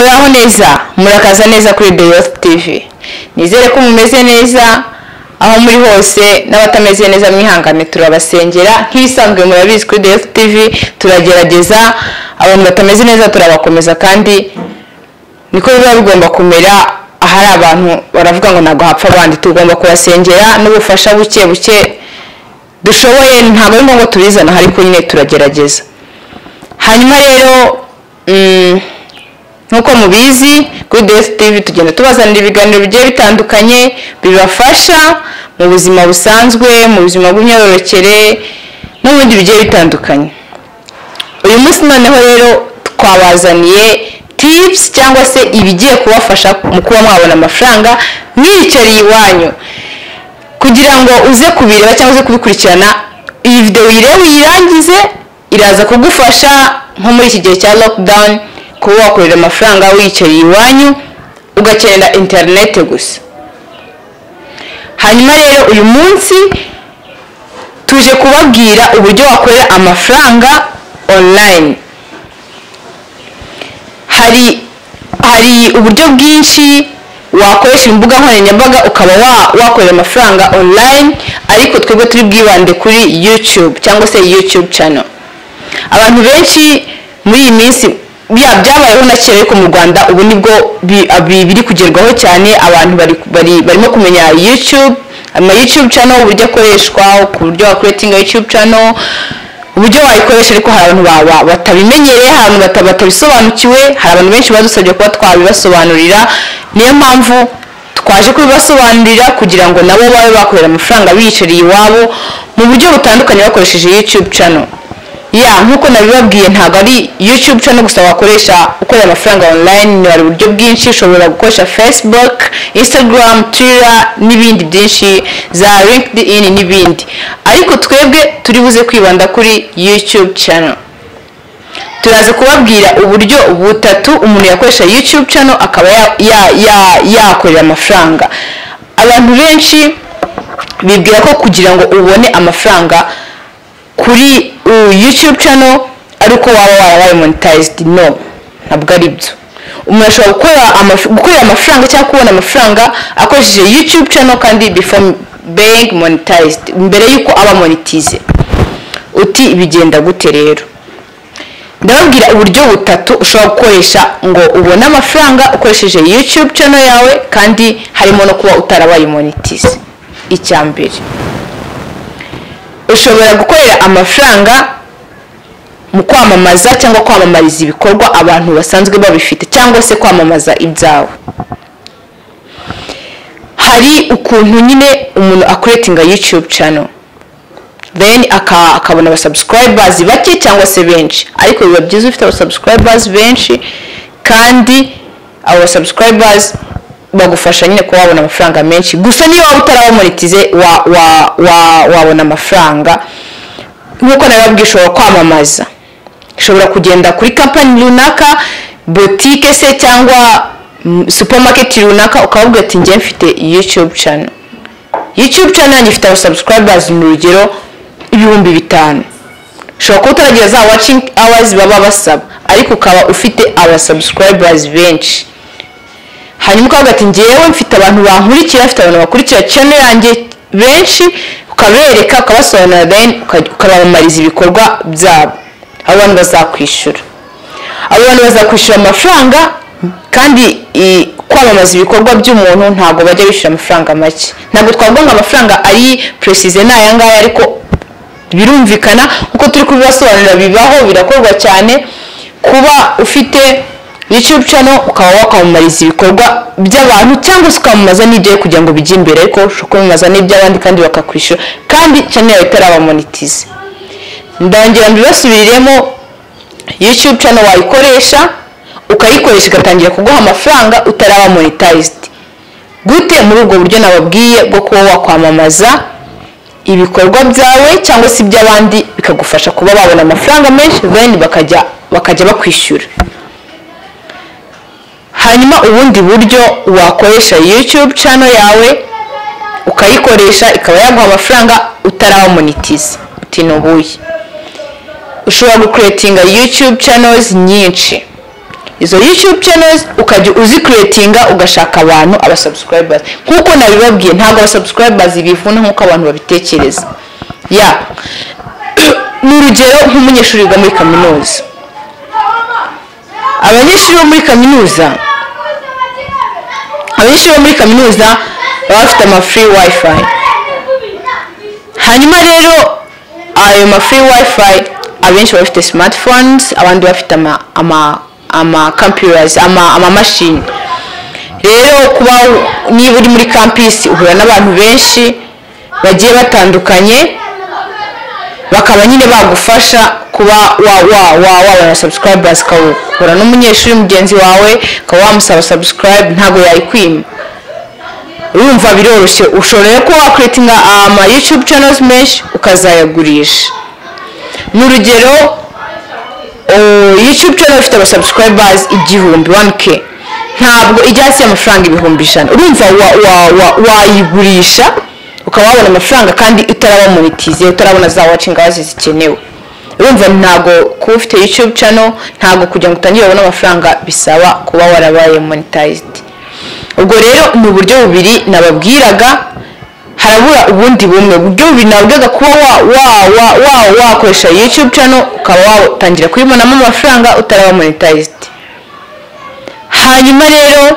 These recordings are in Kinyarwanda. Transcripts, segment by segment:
Muraho neza, murakaza neza kuri The Youth TV. Nizere ko mumeze neza aho muri hose, n'abatameze neza mwihangane, turabasengera. Nk'ibisanzwe murabizi, kuri The Youth TV turagerageza, abantu batameze neza turabakomeza, kandi niko biba bigomba kumera. Ahari abantu baravuga ngo ntabwo hapfa abandi, tugomba kubasengera n'ubufasha buke buke dushoboye. Ntabwo ari ngombwa tubizana, ariko nyine turagerageza. Hanyuma rero, nk'uko mubizi, kuri The Youth TV tugenda tubazanira ibiganiro bigiye bitandukanye bibafasha mu buzima busanzwe, mu buzima bw'imyororokere no mu bindi bigiye bitandukanye. Uyu munsi noneho rero twabazaniye tips cyangwa se ibigiye kubafasha mu kuba mwabona amafaranga mwiyicariye iwanyu. Kugira ngo uze kubireba cyangwa uze kubikurikirana, iyi video uyirebe uyirangize, iraza kugufasha nko muri iki gihe cya lockdown kuba wakorera amafaranga wiyicariye iwanyu, ugakenera interineti gusa. Hanyuma rero uyu munsi tuje kubabwira uburyo wakorera amafaranga online. Hari uburyo bwinshi wakoresha imbuga nkoranyambaga ukaba wakorera amafaranga online, ariko twebwe turi bwibande kuri YouTube cyangwa se YouTube channel. Abantu benshi muri iyi minsi, byabayeho na kera, ariko mu Rwanda ubu nibwo biri kugerwaho cyane. Abantu barimo kumenya YouTube, ama YouTube channel, uburyo akoreshwa, ku buryo wacreatinga YouTube channel, uburyo wayikoresha, ariko hari abantu batabimenyereye, hari abantu batabisobanukiwe. Hari abantu benshi badusabye kuba twabibasobanurira, niyo mpamvu twaje kubibasobanurira kugira ngo nabo babe bakorera amafaranga biyicariye iwabo mu buryo butandukanye bakoresheje YouTube channel. Ya, nk'uko nabibabwiye, ntabwo ari YouTube channel gusa wakoresha ukorera amafaranga online. Hari uburyo bwinshi ushobora gukoresha: Facebook, Instagram, Twitter n'ibindi byinshi, za LinkedIn n'ibindi, ariko twebwe turi buze kwibanda kuri YouTube channel. Turaza kubabwira uburyo butatu umuntu yakoresha YouTube channel akaba yakorera amafaranga. Abantu benshi bibwira ko kugira ngo ubone amafaranga kuri YouTube channel ari uko waba warabaye monetized. No, ntabwo ari byo. Umuntu ashobora gukorera amafaranga cyangwa kubona amafaranga akoresheje YouTube channel kandi before being monetized, mbere y'uko aba monetize. Uti bigenda gute rero? Ndababwira uburyo butatu ushobora gukoresha ngo ubone amafaranga ukoresheje YouTube channel yawe, kandi harimo no kuba utarabaye monetize. Icya mbere, ushobora gukorera amafaranga mu kwamamaza cyangwa kwamamariza ibikorwa abantu basanzwe babifite, cyangwa se kwamamaza ibyawe. Hari ukuntu nyine umuntu acreatinga YouTube channel, then akabona abasubscribers bake cyangwa se benshi, ariko biba byiza ufite abasubscribers benshi, kandi abo subscribers bagufasha nyine kuba wabona amafaranga menshi. Gusa niyo waba utaraba monetize, wabona amafaranga. Nk'uko nababwiye, ushobora kwamamaza, ushobora kugenda kuri kampani runaka, botike se cyangwa supermarket runaka, ukababwira ati: "Njye mfite YouTube channel, YouTube channel yanjye ifite abasubscribers mu rugero 5000." Ushobora kuba utaragira za watching hours baba basaba, ariko ukaba ufite abasubscribers benshi. Hanyuma ukavuga ati: "Njyewe mfite abantu bankurikira, mfite abantu bakurikira channel yanjye benshi." Ukabereka, ukabasobanurira, then ukabamamariza ibikorwa byabo. Abo bantu bazakwishyura, abo bantu bazakwishyura amafaranga. Kandi kwamamaza ibikorwa by'umuntu ntabwo bajya bishyura amafaranga make. Ntabwo twavuga ngo amafaranga ari precise ni aya ngaya, ariko birumvikana nkuko turi kubibasobanurira, bibaho, birakorwa cyane kuba ufite YouTube channel ukaba wakwamamariza ibikorwa by'abantu cyangwa se ukamamaza n'ibyawe kugira ngo bijye imbere. Ariko ushobora kwamamaza n'iby'abandi kandi bakakwishyura, kandi channel yawe itaraba monetize. Ndangira mbibasubiriremo: YouTube channel wayikoresha, ukayikoresha igatangira kuguha amafaranga utaraba monetized. Gute? Muri ubwo buryo nababwiye bwo kuba wakwamamaza ibikorwa byawe cyangwa se iby'abandi, bikagufasha kuba babona amafaranga menshi, then bakajya bakwishyura. Hanyuma ubundi buryo wakoresha YouTube channel yawe, ukayikoresha ikaba yaguha amafaranga utaraba monetize, uti ni ubuhe? Ushobora gucreatinga YouTube channels nyinshi. Izo YouTube channels ukajya uzicreatinga, ugashaka abantu, aba subscribers. Nkuko nabibabwiye, ntabwo aba subscribers bivuna nkuko abantu babitekereza. Ya, ni urugero nk'umunyeshuri wiga muri kaminuza. Abanyeshuri bo muri kaminuza baba bafite ama free WiFi. Hanyuma rero ayo ma free WiFi, abenshi baba bafite smartphones, abandi bafite ama computers, ama machine. Rero kuba niba uri muri campus, uhura n'abantu benshi bagiye batandukanye, bakaba nyine bagufasha kuba wa wa wa wabona subscribers. Ukahura n'umunyeshuri mugenzi wawe, ukaba wamusaba subscribe, ntabwo yayikwima. Urumva biroroshye. Ushobora rero kuba wacreatinga ama YouTube channels menshi, ukazayagurisha. Ni urugero, YouTube channel ifite aba subscribers 1000, 1K, ntabwo ijya hasi y'amafaranga 100,000. Urumva wayigurisha ukaba wabona amafaranga kandi utaraba monetize, utarabona za watching hours zikenewe. Urumva ntabwo kuba ufite YouTube channel, ntabwo kugira ngo utangire ubone amafaranga bisaba kuba warabaye monetized. Ubwo rero ni uburyo bubiri nababwiraga, harabura ubundi bumwe. Uburyo bubiri nababwiraga, kuba wa wa wa wa wakoresha YouTube channel ukaba watangira kuyibonamo amafaranga utaraba monetized. Hanyuma rero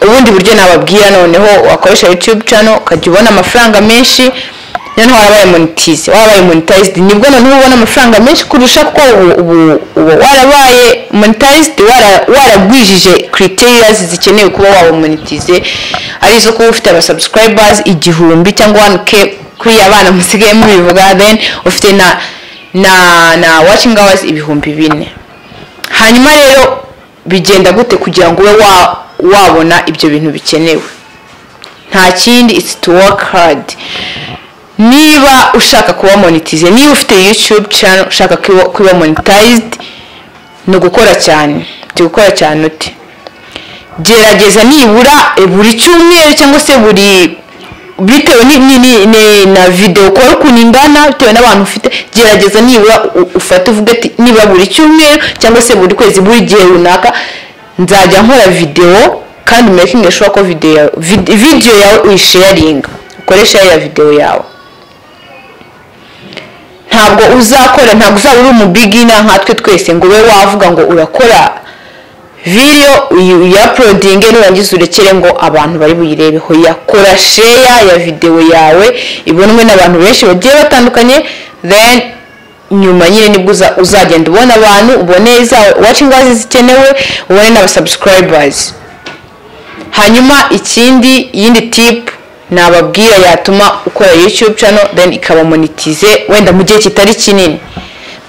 ubundi buryo nababwira noneho wakoresha YouTube channel ukajya ubona amafaranga menshi noneho warabaye monetized, nibwo noneho ubona amafaranga menshi kurusha, kuko ubu warabaye monetized, waragwijije criteria zikenewe kuba waba monetize, arizo kuba ufite aba subscribers 1000 cyangwa 1K kuri abana musigaye mubivuga, then ufite na watching hours 4000. Hanyuma rero bigenda gute kugira ngo ube wabona ibyo bintu bikenewe? Nta kindi, it's to work hard. Niba ushaka kuba monetize, niba ufite YouTube channel ushaka kuba monetized, ni ugukora cyane. Ni gukora cyane ute? Gerageza nibura buri cyumweru cyangwa se buri, bitewe ni na video ukora ukuntu ingana, bitewe n'abantu ufite, gerageza nibura ufate uvuge ati niba buri cyumweru cyangwa se buri kwezi, buri gihe runaka, nzajya nkora video, kandi making sure ko video yawe uyisharinga, ukore share ya video yawe. Ntabwo uzakora, ntabwo uzaba uri umubeginner nkatwe twese ngo ube wavuga ngo urakora video uyiuploadinge, nurangiza urekere ngo abantu bari buyirebeho. Yakora share ya video yawe, ibonwe n'abantu benshi bagiye batandukanye, then nyuma nyine nibwo uzagenda ubona abantu, ubone za watching hours zikenewe, ubone n'aba subscribers. Hanyuma ikindi, iyindi tip nababwira yatuma ukora YouTube channel then ikaba monetize wenda mu gihe kitari kinini: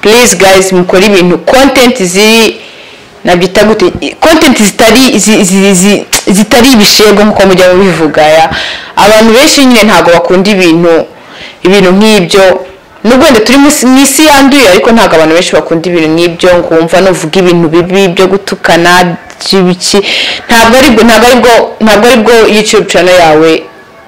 please guys, mukore ibintu, content ziri, nabyita gute, content zitari zitari ibishego nkuko mujya mubivuga. Ya, abantu benshi nyine ntabwo bakunda ibintu nk'ibyo, nubwo wenda turi mu isi yanduye, ariko ntabwo abantu benshi bakunda ibintu nk'ibyo, ngo wumva nuvuga ibintu bibi byo gutukana by'ibiki. Ntabwo aribwo YouTube channel yawe,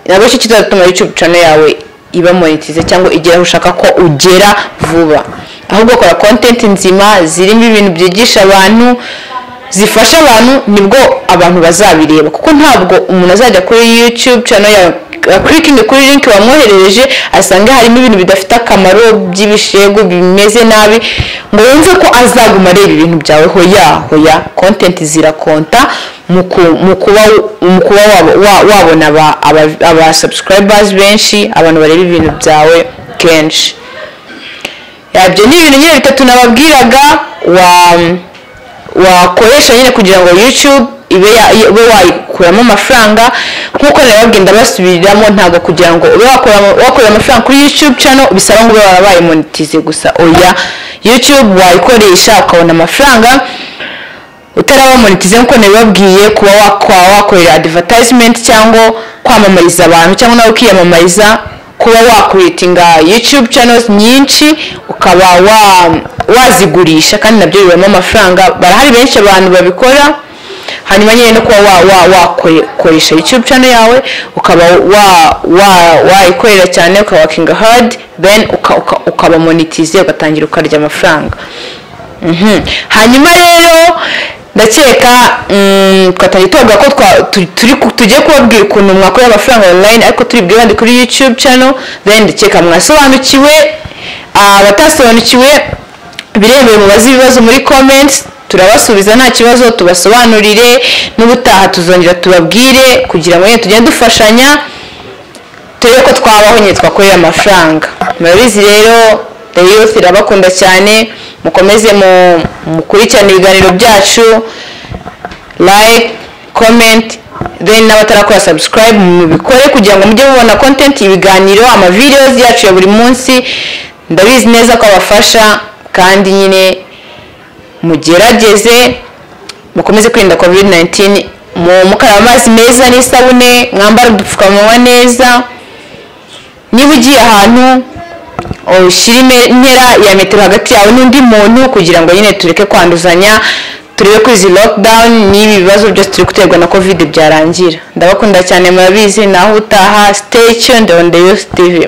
ntabwo aricyo kizatuma YouTube channel yawe iba monetize cyangwa igera aho ushaka ko ugera vuba. Ahubwo kora content nzima zirimo ibintu byigisha abantu, zifasha abantu, nibwo abantu bazabireba, kuko ntabwo umuntu azajya kuri YouTube channel yawe, clicking kuri link wamwoherereje, asange harimo ibintu bidafite akamaro by'ibishego bimeze nabi, ngo wumve ko azaguma areba ibintu byawe. Hoya, hoya, content ziracounta mu kuba wabona aba subscribers benshi, abantu bareba ibintu byawe kenshi. Yabyo ni ibintu nyine bitatu nababwiraga wakoresha nyine kugira ngo YouTube ibe wayikuramo amafaranga. Nk'uko nababwiye, ndabasubiriramo, ntabwo kugira ngo ube wakorera amafaranga kuri YouTube channel bisaba ngo ube warabaye monetize gusa. Oya, YouTube wayikoresha ukabona amafaranga utaraba monetize, nk'uko nabibabwiye, kuba wakorera advertisement cyangwa kwamamariza abantu, cyangwa nawe ukiyamamariza, kuba wacreatinga YouTube channels nyinshi ukaba wazigurisha, kandi nabyo bibamo amafaranga, barahari benshi abantu babikora. Hanyuma nyine no kuba wakoresha YouTube channel yawe, ukaba wayikorera cyane, ukaba working hard, then ukaba monetize, ugatangira ukarya amafaranga. Hanyuma rero Ndakeka twatangiye tuvuga ko tugiye kubabwira ukuntu mwakorera amafaranga online, ariko turi bwibande kuri YouTube channel. Then ndakeka mwasobanukiwe. Abatasobanukiwe biremewe mubaze ibibazo muri comments, turabasubiza nta kibazo, tubasobanurire. N'ubutaha tuzongera tubabwire kugira ngo nyine tugende dufashanya, turebe ko twabaho nyine twakorera amafaranga. Murabizi rero, The Youth irabakunda cyane. Mukomeze mukurikirane ibiganiro byacu, like, comment, then n'abatarakora subscribe mubikore kugira ngo mujye mubona content, ibiganiro, ama videos yacu ya buri munsi. Ndabizi neza ko abafasha, kandi nyine mugerageze mukomeze kwirinda COVID-19, mukaraba amazi meza n'isabune, mwambara udupfukamunwa neza. Niba ugiye ahantu, ushyire intera ya metero hagati yawe n'undi muntu kugira ngo nyine tureke kwanduzanya, turebe ko izi lockdown n'ibi bibazo byose turi guterwa na COVID byarangira. Ndabakunda cyane, murabizi. Naho utaha, stay tuned on The Youth TV.